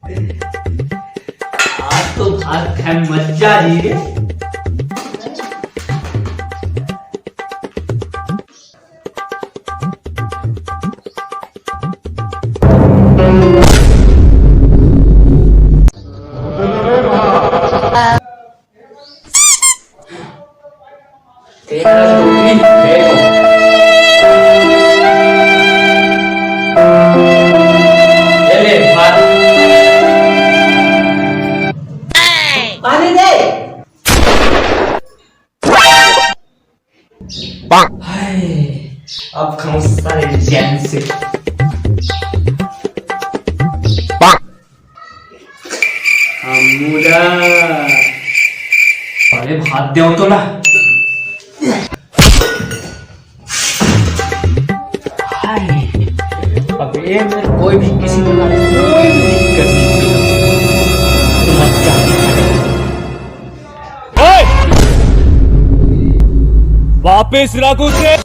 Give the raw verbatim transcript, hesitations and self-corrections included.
आज तो भात खाए मजा आ रही है। तेरा टोपी फेंको। ये ले, मार। पानी दे। हाय, अब खाऊं सारे चैन से। अमूला। अरे भात दे तो ना। हाय। अब ये मेरे कोई भी किसी प्रकार की कोई भी दिक्कत नहीं होगी। मत जाने। ओए! वापस रख उसे।